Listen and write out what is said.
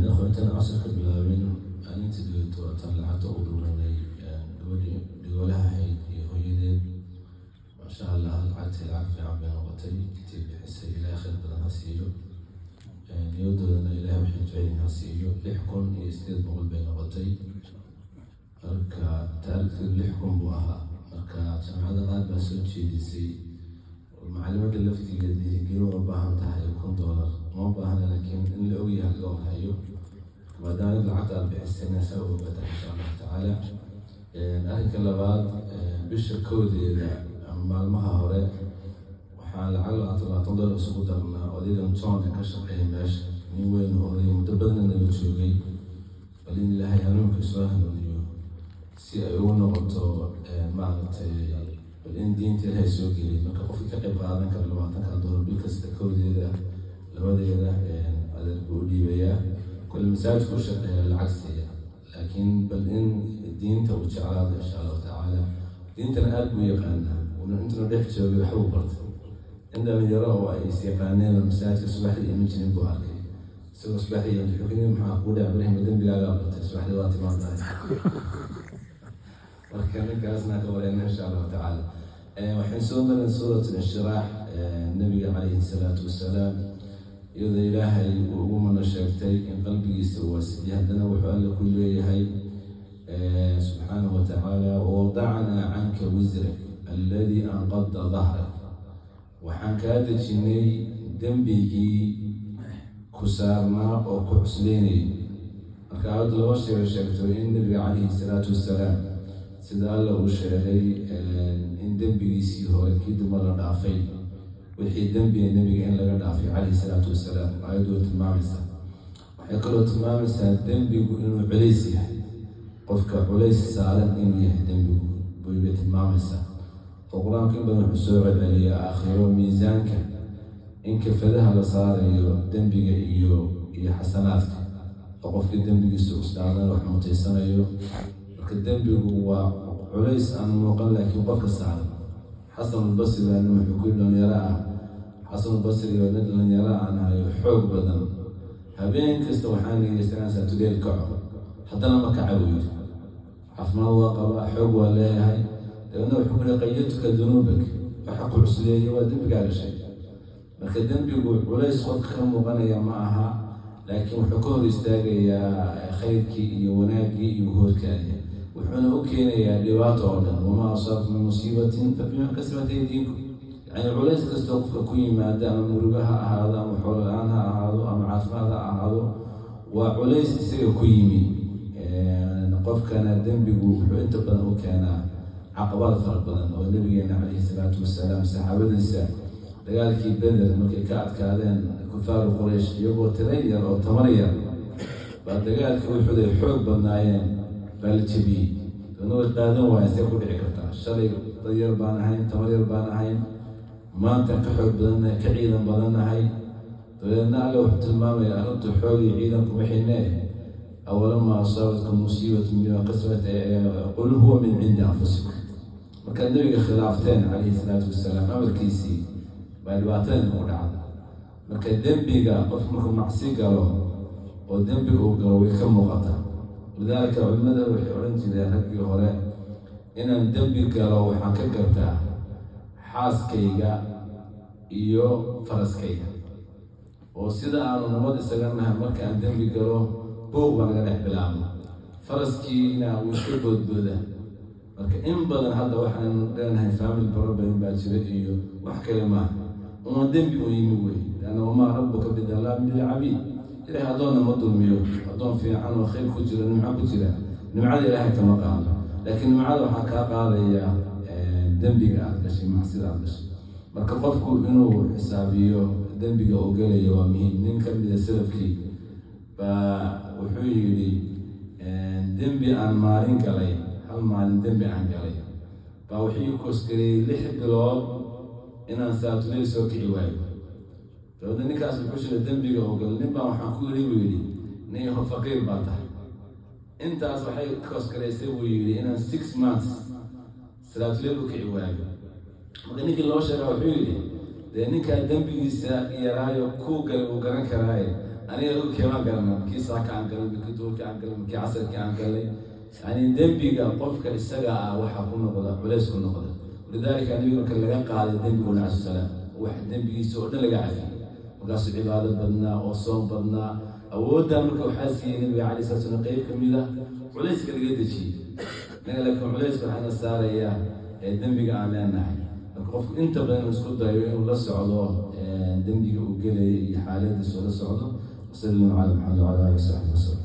Ikhwa, intaan casharka bilaabin, maalintii dhigto waataan lacagta u ururinay gabadhii dhigoolaha ahayd iyo hooyadeed. Maasha Allah, lacagtii lacag fiican bay noqotay. Intii bixisay Ilaahay khayr badan ha siiyo, niyadoodana Ilahay waxay jecel ha siiyo. 6800 bay noqotay. Marka taarikhdeedu 6000 buu ahaa. Marka jaamacadda qaar baa soo jeedisay macalimada laftigeeda dhiirigelin uma baahan tahay, $1000 uma baahna, laakiin in la ogyahay laga warhayo, maadaama in lacagta aad bixisayna saa u ogaataa, insha Allahu tacaala. Arrinka labaad, bisha 1deeda ama maalmaha hore waxaan lacag $20 isugu darnaa odaygan John ee ka shaqeeya meesha, nin weyn oo oday muddo badanna nala joogay, bal in Ilaahay hanuunka soo hanuuniyo si ay ugu noqoto, maaragtay, bal in diinta Ilaahay soo geliy. Marka qofkii ka qayb qaadan kara $20 bil kasta 1deeda, 2deeda, adeer buu u dhiibayaa. Kole masaajidka u shaqeeya lacag siiya, laakiin bal in diinta uu jeclaado, insha Allahu tacaala. Diintana aada buu yaqaanaa, una intuna dhex joogay waxbuu bartay. In dhalinyaro oo ay is yaqaaneen oo masaajidka subaxdii iman jirin buu arkay isagoo subaxdii yimid. Wuxuu kuyidhi, "Maxaa kuu dhac, Ibrahim? Dembigaagaa batay, subaxdii waa timaadahay." Marka ninkaasna ka wareyna, insha Allahu tacaala. Waxaan soo marin suurat Inshiraax. Nabiga calayhi salaatu wasalaam, iyadoo Ilaahay uu ugu mana sheegtay in qalbigiisa uu waasiciyay, haddana wuxuu Alle ku leeyahay subxaanahu wa tacaala: "Wawadacnaa canka wisrak alladii anqada dahrak." Waxaan kaa dejinay dembigii ku saarnaa oo ku cusleynayay. Marka aayaddu laba shay ay sheegto: in nabiga calayhi salaatu wasalaam, sida Alla uu sheegay, in dembigiisii hore kii damba la dhaafay, wixii dembiga nebiga in laga dhaafay calayhi salaatu wasalaam, aayaddu way tilmaamaysaa. Waxay kaloo tilmaamaysaa dembigu inuu culays yahay, qofka culays saaran inuu yahay dembigu bay tilmaamaysaa. Oo Qur-aanku in badan wuxuu soo celceliyaa aakhiro miisaanka in kafadaha la saarayo dembiga iyo xasanaadka, oo qofkii dembigiisa cuslaadana wax mutaysanayo. Marka dembigu waa culays aan muuqan laakiin qofka saaran. Xasanulbasri baa nin wuxuu ku dhalinyaro ah, Xasanulbasri oo nin dhalinyaro aan ahayo xoog badan, habeen kasta waxaan niyeysanaa saatuleel kaco, haddana ma kaca, buu yidhi. Caafimaad waa qabaa, xoog waa leeyahay. Dabeedna wuxuu ku yihi: "Qayadtuka dunuubak." Waxa ku cusleeyay waa dembigaaga shay. Marka dembigu culays qofka ka muuqanaya ma aha, laakiin wuxuu ka hor istaagayaa khayrkii iyo wanaaggii iyo hoorkaaya, wuxuuna u keenayaa dhibaato oo dhan. "Wamaa asaabakum min musiibatin fabima kasabat aydiikum." Yani culays kastoo qofka ku yimaada, ama murugo ha ahaado, ama xoolo la-aan ha ahaado, ama caafimaad ha ahaado, waa culays isaga ku yimi. Qofkana dembigu wuxuu inta badan u keenaa caqabaad fara badan. Oo nabigeena calayhi salaatu wasalaam saxaabadiisa dagaalkii Beder markay ka adkaadeen kufaaru Quraysh iyagoo tiro yar oo tamar yar, baa dagaalkii Uxud ay xoog badnaayeen baa la jebiyey. Dabadna way qaadan waayeen: see ku dhici kartaa? Shalay dad yar baan ahayn, tamar yar baan ahayn, maanta ka xoog badannahay, ka ciidan badannahay. Dabadeedna Alle wuxuu tilmaamaya arrintu xoog iyo ciidan kuma xidhnee: "Awalamaa asaabatkum musiibatun bima kasabat qul huwa min cindi anfusikum." Markaad nabiga khilaafteen calayhi salaatu wasalaam amarkiisii baa dhibaatadan ku dhacda. Marka dembiga qof markuu macsi galo oo dembi uu galo way ka muuqataa. Lidaalika culimada waxay odhan jireen raggii hore: "Inaan dembi galo waxaan ka gartaa xaaskayga iyo faraskayga, oo sida aanu nabad isaga nahay, marka aan dembi galo buuq baa naga dhex bilaabma, faraskiina wuu iska boodbooda." Marka in badan hadda waxaanu leenahay family problem baa jira iyo wax kale maaha, uma dembi u yimi wey. Lianna "wamaa rabbuka bidallaamin lilcabiid", Ilahay addoonna ma dulmiyo. Addoon fiican oo khayr ku jira, nimco ku jira, nimcada Ilaahay kama qaado, laakiin nimcada waxaa kaa qaadaya dembiga aada gashay, macsida aada gashay. Marka qofku inuu xisaabiyo dembiga uu gelayo waa muhiim. Nin ka mida salafkii baa wuxuu yidhi: "Dembi aan maalin galay, hal maalin dembi aan galay baa wuxuu ii koosgareeyey 6 bilood inaan saatuleyl soo kici waayo." Dabeedna ninkaas wuxuu sheegay dembiga uu galay. "Nin baan waxaan ku yidhi," buu yidhi, "nin yaho, faqiir baa tahay. Intaas waxay koosgaraysay," buu yidhi, "inaan 6 months salaatuleyl u kici waayo." Marka ninkii loo sheega wuxuu yidhi: "Dee ninkaa dembigiisa yaraayo kuu galay wuu garan karaaye, Aniga keemaan galna? Kii saaka aan galnay, kii duurkii aan galnay, kii casarkii aan galnay? Yani dembiga qofka isaga ah waxaa ku noqda culays ku noqda. Walidaalika nabiga marka laga qaaday dembiga alayhi salaam, wax dembigiisa oo dhan laga cafiyey, markaasuu cibaado badnaa oo soom badnaa. Awooddan marka waxaa siiyey nabiga calayhi salatu slam qeyb ka mid ah culayska laga dejiyey. Inaga laakiin culayska waxaana saarayaa dembiga aan leenahay. Marka qofku inta badan inuu isku dayo inuu la socdo dembiga uu gelaya iyo xaaladiisa la socdo. Wasala allahu cala Maxamed wacala alihi wasaxbi wasalam.